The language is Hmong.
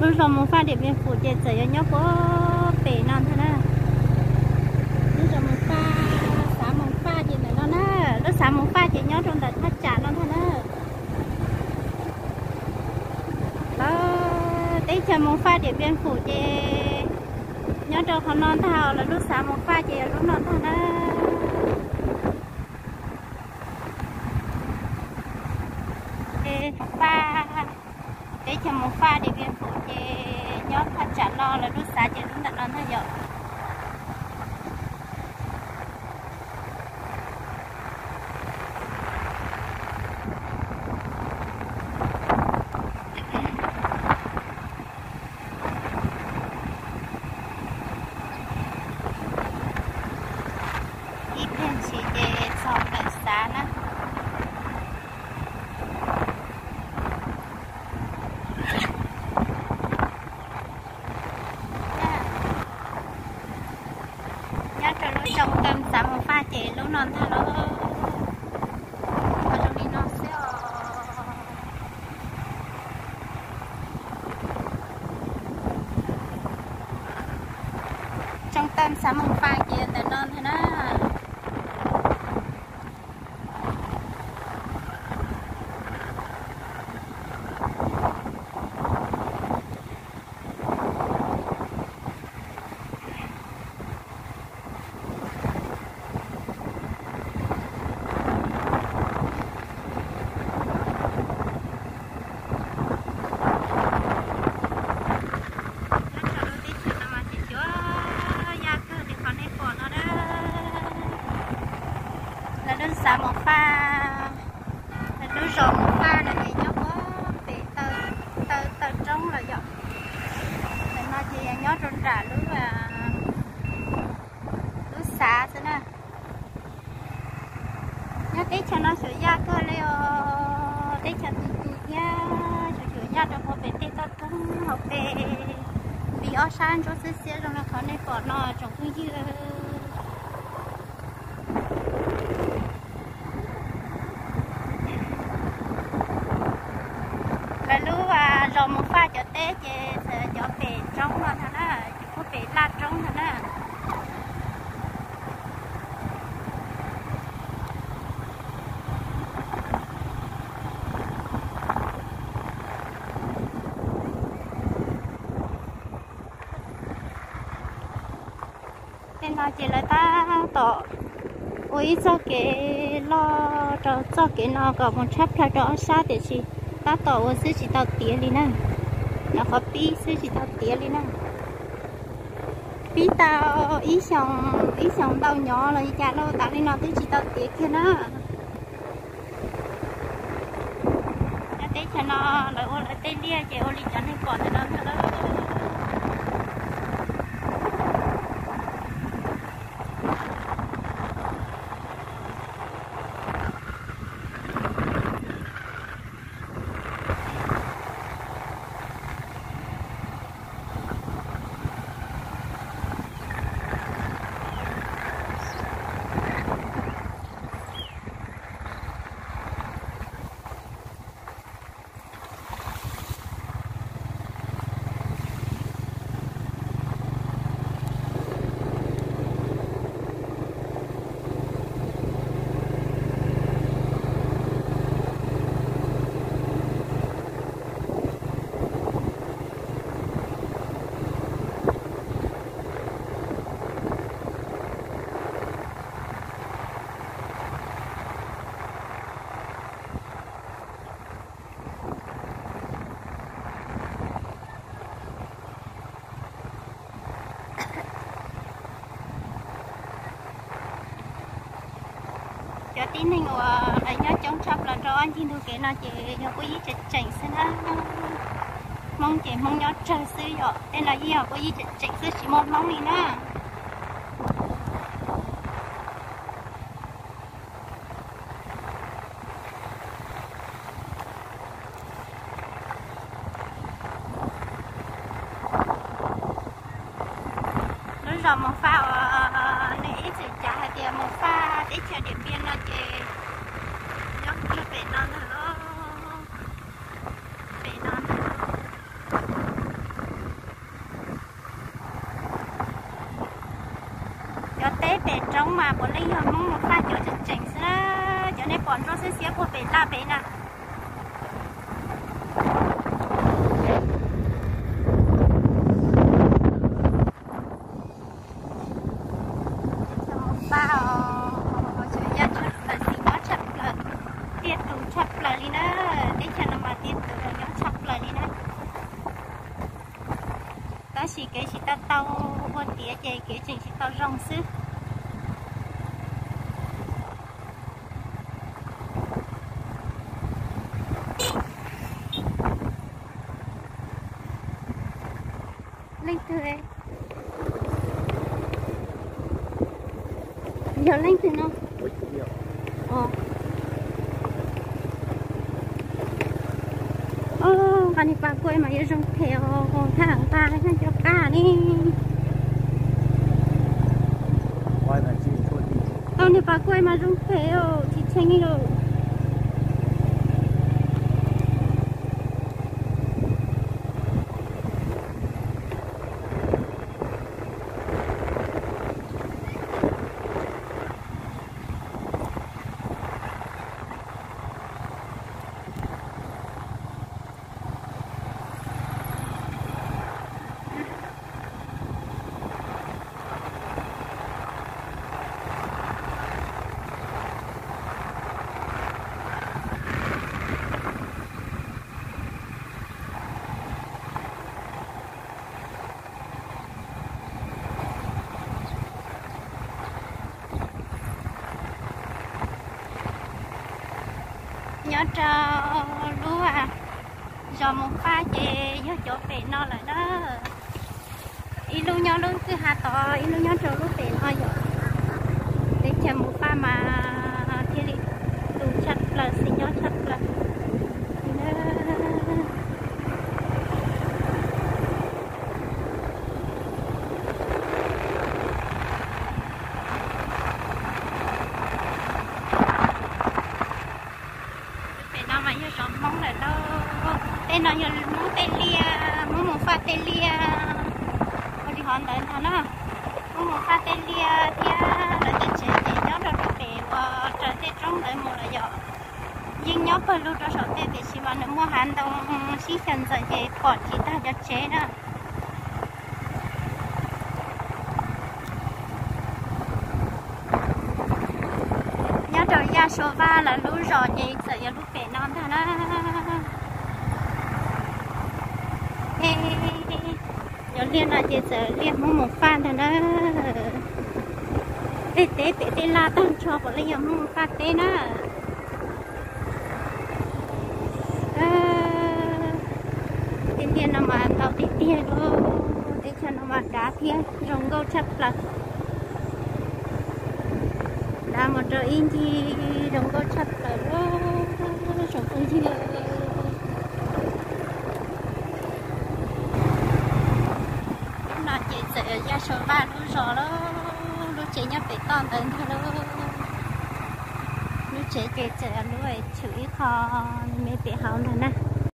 Lub zos Moos Faj Diam Piaj Fum ces txawm yuav nyob puag pem no ntag na. Lub zos Moos Faj, xav Moos Faj ces ntawm no na. Lub xav Moos Faj ces nyob rau ntawm thaj tsam no ntag na. Lawv teb chaws Moos Faj Diam Piaj Fum ces nyob rau qhov no ntag, lawv lub xav Moos Faj ces yog lub no ntag na. Moos Faj, teb chaws Moos Faj Diam Piaj Fum ces nyob thaj tsam no, lawv lub xav ces lub ntawm no ntag yom. Ib pliag ntshis ces txog ntawm xav na. Nyob rau lub xyoo tawm xav Moos Faj ces lub no ntag lauj. Ua zoo li no xwb os. Xyoo tawm xav Moos Faj ces ntawm no ntag na. Lub teb chaws no mas tsis cuag yaj kawg li qhov nej pom no na. Lawv lub xav Moos Faj, lawv lub zos Moos Faj no ces nyob puag pem taw, taw roob lawm yom. Ntawm no ces yog nyob rau nram lub, lub xav xwb na. Nyob teb chaws no tsis cuag yaj kawg li os, teb chaws tu tu thiab, tsis cuag yaj rau hauv pem tej toj roob hauv pes, vim ob sab ntsuab xiab xiab zoo li qhov nej pom no tsoom phooj ywg. Lawv lub zos Moos Faj cov teb ces cov pem roob no ntag na, ces puag pem laj roob ntag na. Tej no ces lawv tab tom ua ib txoj kev loj rau txoj kev no kom mus tshab plaws rau ob sab, tiam sis tab tom ua xwb tsis tau tiav li na. Nov qhov pib xwb tsis tau tiav li na. Pib tau ib xyoos, ib xyoos ntau nyob los li cas los tas li no twb tsis tau tiav kiag na. Nyob teb chaws no lawv ua lawv tej liaj ces ua li cov nej pom ntawm no ntag lauj. Cov tib neeg uas lawv nyob coob tshaj plaws rau ob ncig ntug kev no ces yog puab yib tseem tseem xwb na. Hmoob ces Hmoob nyob tsawg xwb yom, tej no yeej yog puab yib tseem tseem xwb tsis muaj Hmoob li na. Lub zos Moos Faj uas nej ib txwm cav hais tias Moos Faj teb chaws Diam Npiaj no ces nyob kiag pem no ntag lauj. Pem no ntag. Peb pem roob mas puav leej yog Hmoob Mus Paj cov tseem tseem xwb na, cov nej pom nroj xiab xiab puag pem laj pem na. Mus Paj os, cov yaj tshaj plaws, xis nyob tshaj plaws, tiaj tus tshaj plaws li na, teb chaws no mas tiaj tus nyob tshaj plaws li na. Tab sis kev tsis tau tau ua tiav ces kev tseem tsis tau zoo xwb. Leej twg? Yog leej twg no? Nqa niag pas kuaj mas yuav zoo phem os, thaj nqa nyob cov qab ne. Tau niag pas kuaj mas zoo phem os, tsis tshee li lauj. Nyob rau lub zos Mus Paj ces yog cov pem no lawm na. Ib lub nyob lub kwj ha tod, ib lub nyob rau lub pem no yom. Teb chaws Mus Paj mas thiaj li tus tshaj plaws, xis nyob tshaj plaws. Pem no mas yog zos Hmoob lawm lauj. Tej no yog Hmoob tej liaj, Hmoob Mus Paj tej liaj. Ua li hov ntawd ntag na. Hmoob Mus Paj tej liaj thiab lawv tej tsev ces nyob rau pem uas raws tej roob ntawd mus lawm yom. Yeej nyob pawg lug rau saum tej tiam sis mas nws muaj hav ntoo sib xyaw ntxaws ces pom tsis tag cov tsev na. Nyob rau Yaj Sua Vaj lawv lub zos ces txawm yog lub pem no ntag na. Cov liaj no ces txawm liaj Hmoob Mus Paj ntag na. Tej teb pem tej laj tag nrho puav leej yog Hmoob Mus Paj teb na. Tej liaj no mas ntau tiag tiag lauj, teb chaws no mas dav thiab zoo nkauj tshaj plaws. Dav mus rau ib ncig zoo nkauj tshaj plaws lauj, tsoom phooj ywg. Lub no ces txawm Yaj Sua Vaj lub zos lauj, lub tsev nyob pem toj ntawd ntag lauj. Lub tsev ces txawm lub tshwm ib qho me pem hauv ntag na.